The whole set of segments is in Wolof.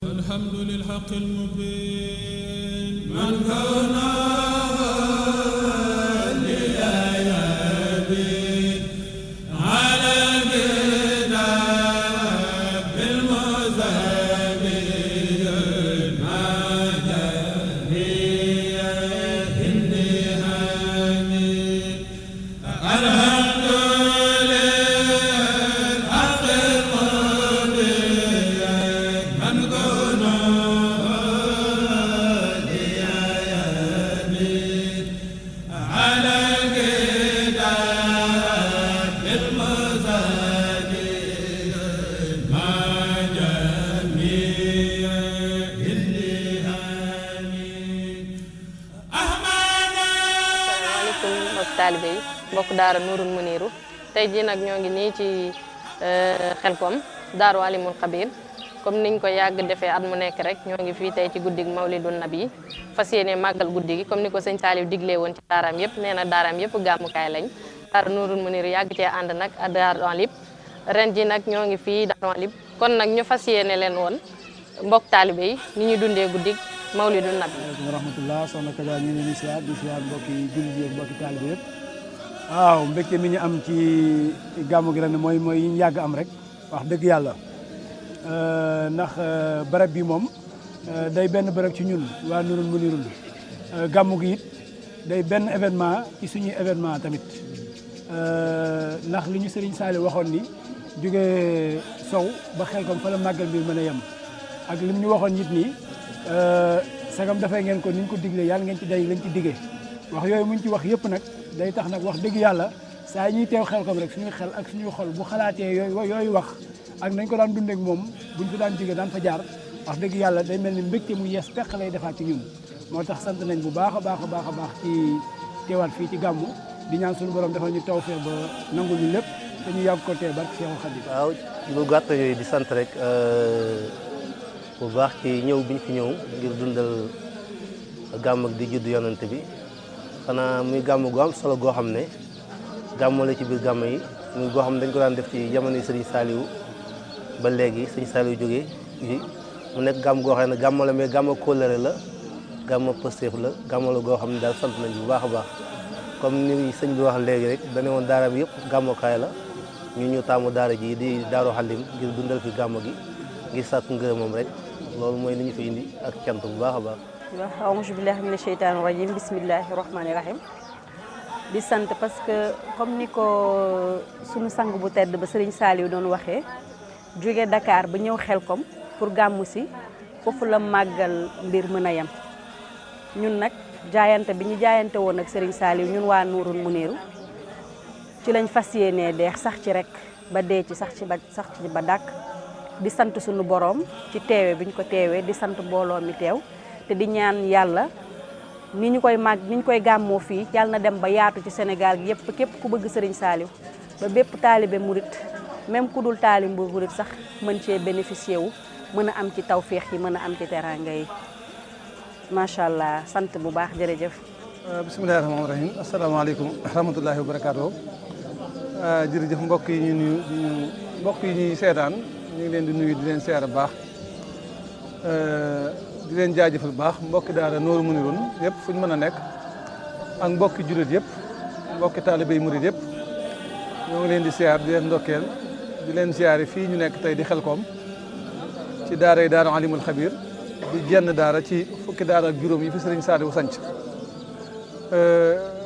الحمد للحق المبين من كان لآياته على الكتاب المزامين ما جميع النهام الحمد للحق المبين من كان على الكتاب المزامين ما جميع النهام asalaamaaleykum mbokk taalibe yi mbokk daara Nuurul Muniiru tey jii nag ñoo ngi nii ci Xelkom daaru Alimul Xabiir comme niñ ko yàgg defee at mu nekk rek ñoo ngi fii tey ci guddig Mawlidun Nabi fas yéene màggal guddi gi comme ni ko sëñ Saliou diglee woon ci daaraam yëpp nee na daaraam yëpp gàmmukaay lañ daara Nuurul Muniiru yàgg cee ànd nag ak daaru Alib ren ji nag ñoo ngi fii daaru Alib kon nag ñu fas yéene leen woon mbokk taalibe yi ni ñu dundee guddig Mawlidun Nabi. asalaamaaleykum wa rahmatulah soxna Kaja ñu ngi leen di siyaar mbokki jullit yi ak mbokki taalibe yëpp waaw mbégte mi ñu am ci gàmmu gi ren mooy yi ñu yàgg am rek wax dëgg yàlla ndax barab bi moom day benn barab ci ñun waa Nuurul Muniirul gàmmu gi it day benn événement ci suñuy événement tamit ndax li ñu Serigne Saliou waxoon ni jóge sow ba Xelkom fa la màggal bi mën a yem ak lim ñu waxoon nit nii sagam dafay ngeen ko ni ñu ko diglee yàlla ngeen ci day lañ ci diggee wax yooyu muñ ci wax yëpp nag day tax nag wax dëgg yàlla saa ñuy teew Xelkom rek suñuy xel ak suñuy xol bu xalaatee yooyu wax ak nañ ko daan dundee ak moom buñ fi daan jógee daan fa jaar wax dëgg yàlla day mel ni mbégte mu yees peq lay defaat ci ñun moo tax sant nañ bu baax a baax a baax a baax ci teewaat fii ci gàmmu di ñaan suñu borom defal ñu tawfeex ba nangu ñu lépp te ñu yàgg ko tee barke Seexul Xadiim. waaw lu gàtt yooyu di sant rek bu baax ci ñëw biñ fi ñëw ngir dundal gàmm ak di judd yonante bi xanaa muy gàmm gu am solo goo xam ne gàmm la ci biir gàmm yi muy goo xam ne dañ ko daan def ci jamono yi Sëriñ Saliou ba léegi Sëriñ Saliou jógee mu nekk gàmm goo xam ne gàmm la mais gàmm kóllëre la gàmm pësteef la gàmm la goo xam ne daal sant nañ bu baax a baax comme ni sëñ bi wax léegi rek dañu woon daara bi yëpp gàmmukaay la ñu taamu daara ji di Daaru Xalim ngir dundal fi gàmm gi ngir sàkk ngërëmam rek loolu mooy li ñu fi indi ak cant bu baax a baax. wax auzu billahi mina sheytaani rajim bismillahi rahmaani rahim di sant parce que comme ni ko suñu sang bu tedd ba Serigne Saliou doon waxee jóge Dakar ba ñëw Xelkom pour gàmmu si foofu la màggal mbir mën a yem ñun nag jaayante bi ñu jaayante woon ak Serigne Saliou ñun waa Nuurul Muniiru ci lañ fas yéenee deex sax ci rek ba dee ci sax ci ba dàkk di sant suñu borom ci teewe bi ñu ko teewee di sant mbooloo mi teew te di ñaan yàlla ni ñu koy gàmmoo fii yàlla na dem ba yaatu ci Sénégal gi yëpp képp ku bëgg Serigne Saliou ba bépp taalibe murit même ku dul taalibe murit sax mën cee bénéficier wu mën a am ci tawféex yi mën a am ci teraanga yi macha allah sant bu baax jërëjëf. bisimilah rahmaani rahim asalaamaaleykum wa rahmatullahi wa barakaatu jërëjëf mbokk yi mbokk yi ñuy seetaan ñu ngi leen di nuyu di leen seer baax di leen jaajëfal baax mbokki daara Nuurul Muniiru yëpp fu ñu mën a nekk ak mbokki jullit yëpp mbokki taalibe yi murit yëpp ñoo ngi leen di siyaar di leen ndokkeel di leen siyaare fii ñu nekk tey di Xelkom ci daara yi Daaru Alimul Xabiir di jenn daara ci fukki daara ak juróom yi fi Sëriñ Saliou sanc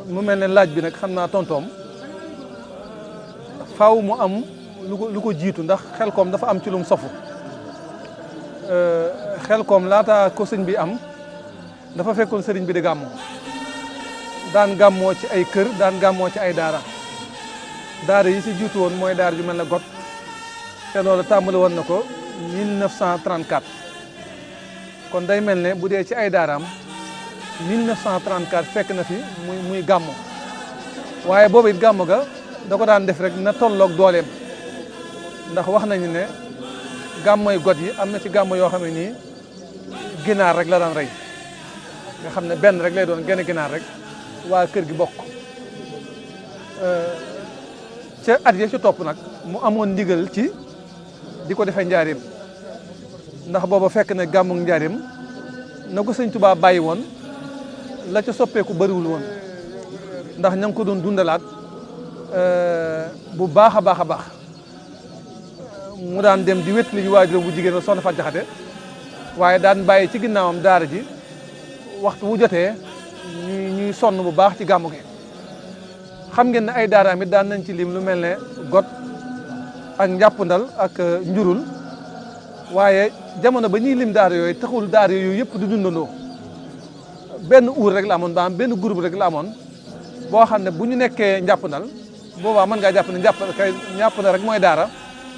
mu mel ne laaj bi nag xam naa tontoom faaw mu am lu ko jiitu ndax Xelkom dafa am ci lum sofu Xelkom laata ko sëñ bi am dafa fekkoon sëriñ bi di gàmmoo daan gàmmoo ci ay kër daan gàmmoo ci ay daara yi si jiitu woon mooy daara ju mel ne got te loolu tàmbali woon na ko 1934 kon day mel ne bu dee ci ay daaraam 1934 fekk na fi muy gàmmo waaye boobu it gàmmo ga da ko daan def rek na tolloog dooleem ndax wax nañu ne gàmmoy got yi am na ci gàmmo yoo xam ne nii ginaar rek la daan rey nga xam ne benn rek lay doon genn ginaar rek waa kër gi bokk ca at ya ci topp nag mu amoon ndigal ci di ko defee njaareem ndax booba fekk na gàmmu njaareem na ko sëñ Tuubaa bàyyi woon la ca soppeeku bëriwul woon ndax ña ngi ko doon dundalaat bu baax a baax a baax mu daan dem di wét li ñu waajuram bu jigéen la soxna Fatou Jaxate waaye daan bàyyi ci ginnaawam daara ji waxtu wu jotee ñuy sonn bu baax ci gàmmu gi xam ngeen ne ay daaraam it daan nañ ci lim lu mel ne got ak njàppandal ak njurul waaye jamono ba ñuy lim daara yooyu taxul daara yooyu yëpp du dundandoo benn uur rek la amoon ba am benn groupe rek la amoon boo xam ne bu ñu nekkee njàppandal boobaa mën ngaa jàpp ne njàppandal rek mooy daara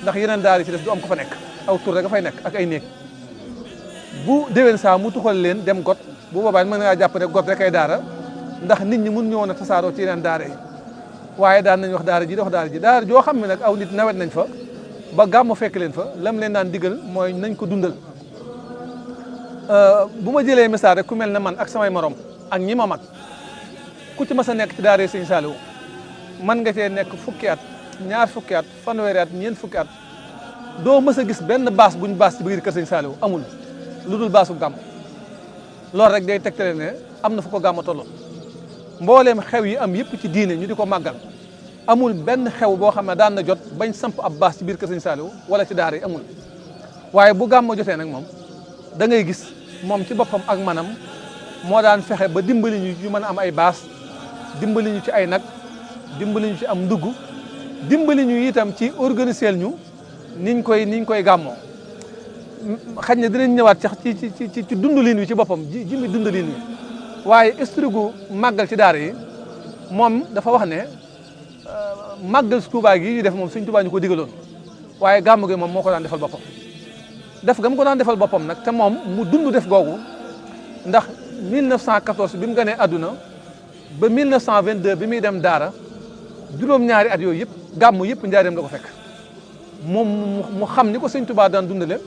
ndax yeneen daara yi ci def du am ko fa nekk aw tur rek a fay nekk ak ay néeg bu déwén saa mu tuxal leen dem got bu boobaa mën ngaa jàpp ne got rek ay daara ndax nit ñi mun ñëwoon a tasaaroo ci yeneen daara yi waaye daan nañ wax daara ji di wax daara ji daara joo xam ne nag aw nit nawet nañ fa ba gàmmu fekk leen fa lam leen daan digal mooy nañ ko dundal bu ma jëlee misaal rek ku mel ne man ak samay morom ak ñi ma mag ku ci mas a nekk ci daara Sëñ Saaliw man nga cee nekk fukki at ñaar fukki at fanweeri at ñeent fukki at doo mës a gis benn baas buñ baas ci biir kër Sëñ Saaliw amul lu dul baasu gàmm loolu rek day tegtale ne am na fu ko gàmm tolloon mbooleem xew yi am yëpp ci diine ñu di ko màggal amul benn xew boo xam ne daan na jot bañ samp ab baas ci biir kër Sëñ Saaliw wala ci daara yi amul waaye bu gàmm jotee nag moom da ngay gis moom ci boppam ak manam moo daan fexe ba dimbali ñu ci mën a am ay baas dimbali ñu ci ay nag dimbali ñu ci am ndugg dimbali ñu itam ci organiser ñu niñ koy gàmmoo xañ na dinañ ñëwaat ci dundalin wi ci boppam ji mi dundalin wi waaye historique màggal ci daara yi moom dafa wax ne màggal Tuubaa gi ñu def moom Sëñ Tuubaa ñu ko digaloon waaye gàmm gi moom moo ko daan defal boppam def ga mu ko daan defal boppam nag te moom mu dund def googu ndax 1914 bi mu ganee àdduna ba 1922 bi muy dem daara juróom-ñaari at yooyu yëpp gàmm yëpp njaareem la ko fekk moom mu xam ni ko Sëñ Tuubaa daan dundale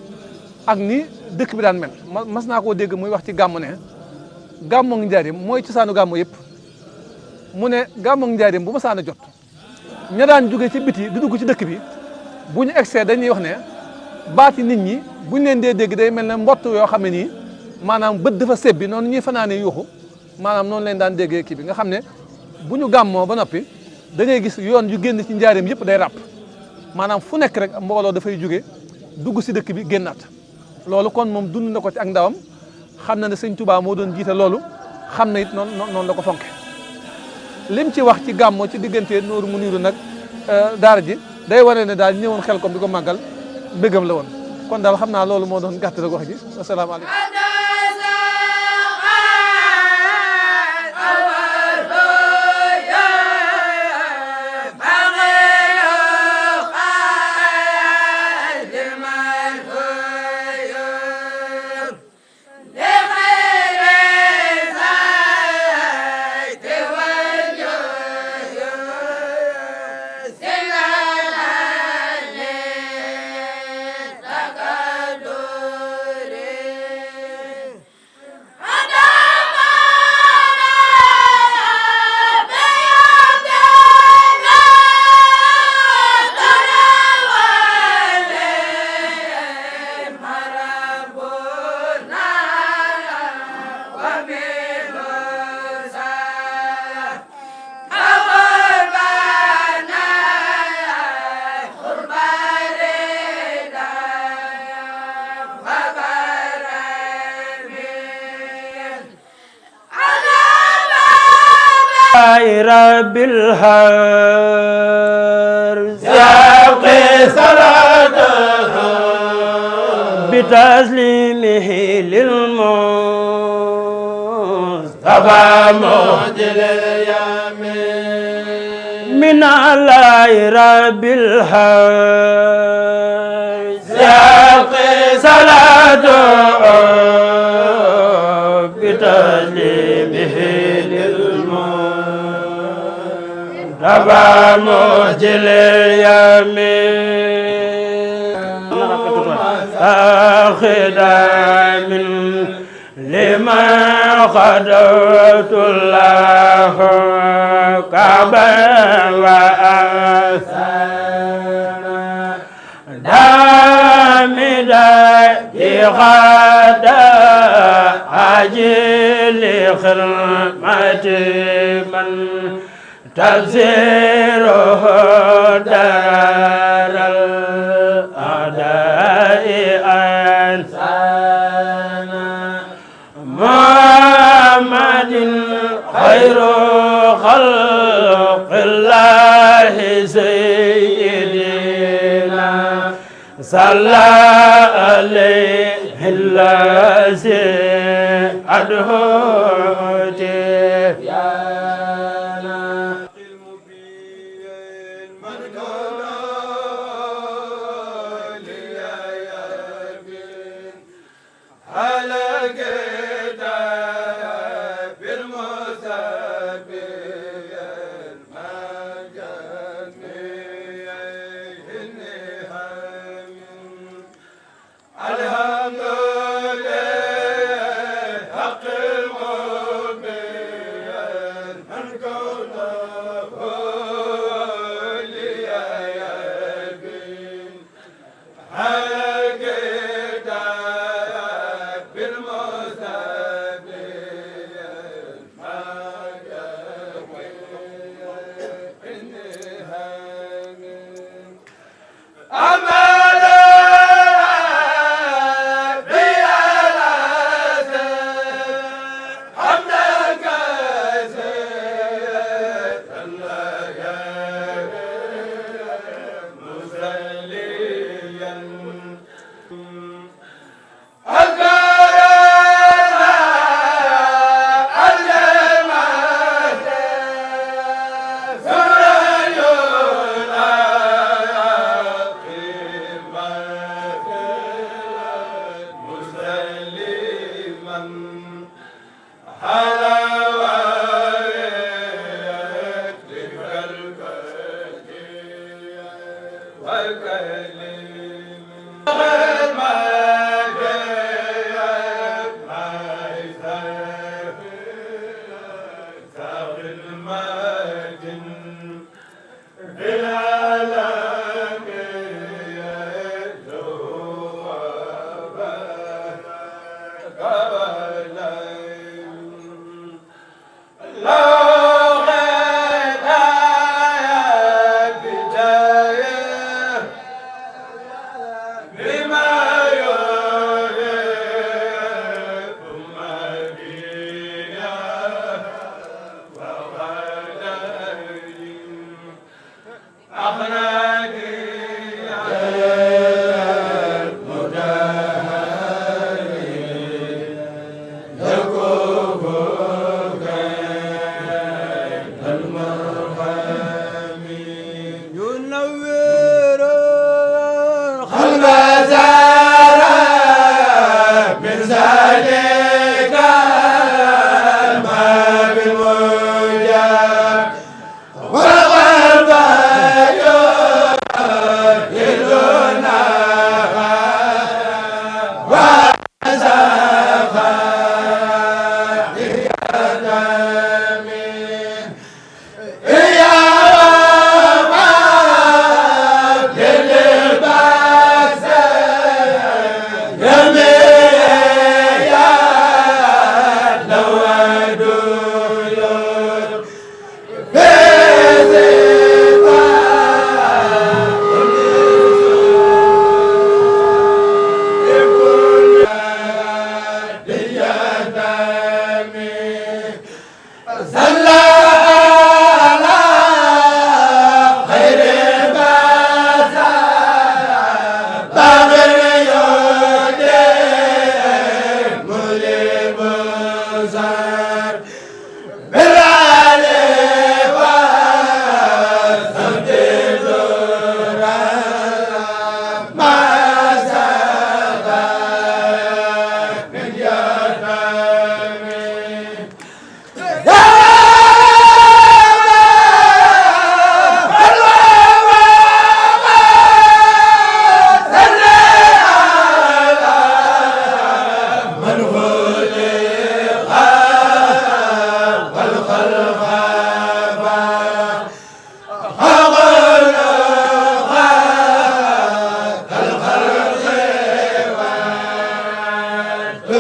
ak ni dëkk bi daan mel mas naa koo dégg muy wax ci gàmm ne gàmmoog njaareem mooy cosaanu gàmm yëpp mu ne gàmmoog njaareem bu ma saan a jot ña daan jóge ci biti di dugg ci dëkk bi bu ñu egsee dañuy wax ne baati nit ñi buñ leen dee dégg day mel ne mbott yoo xam ne nii maanaam bët dafa sebbi noonu ñuy fanaanee yuuxu maanaam noonu leen daan déggee kii bi nga xam ne bu ñu gàmmoo ba noppi da ngay gis yoon yu génn ci njaareem yëpp day ràpp maanaam fu nekk rek mbooloo dafay jóge dugg si dëkk bi génnaat loolu kon moom dund na ko ci ak ndawam xam na ne Sëñ Tuubaa moo doon jiite loolu xam na it noonu la ko fonke lim ci wax ci gàmmo ci diggante Nooru Muniiru nag daara ji day wane ne daal ñëwoon Xelkom di ko màggal mbégam la woon kon daal xam naa loolu moo doon gàtt rek wax ji asalaamaaleykum رب الهرز يبقي صلاته بتسليمه للمصطفى مهدل اليمين من الله رب الهرز يبقي صلاته بتسليمه أبا مهجل اليمين أخدام لما خدوت الله كعبا وأسانا دامدا غدا عاجل خدمة من تبصره دار الأعداء أنسانا محمد خير خلق الله سيدنا صلى عليه الذي أدهوت ya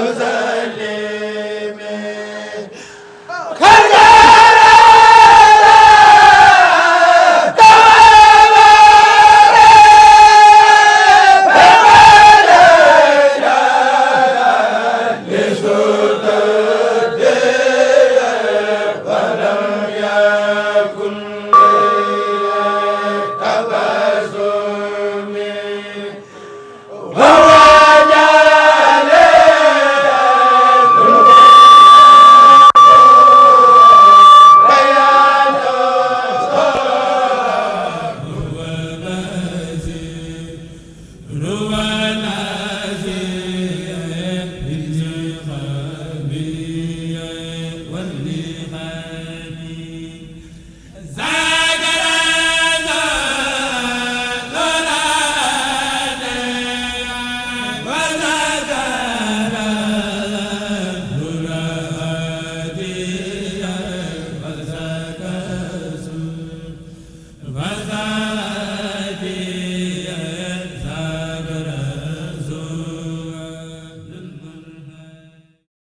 أوزار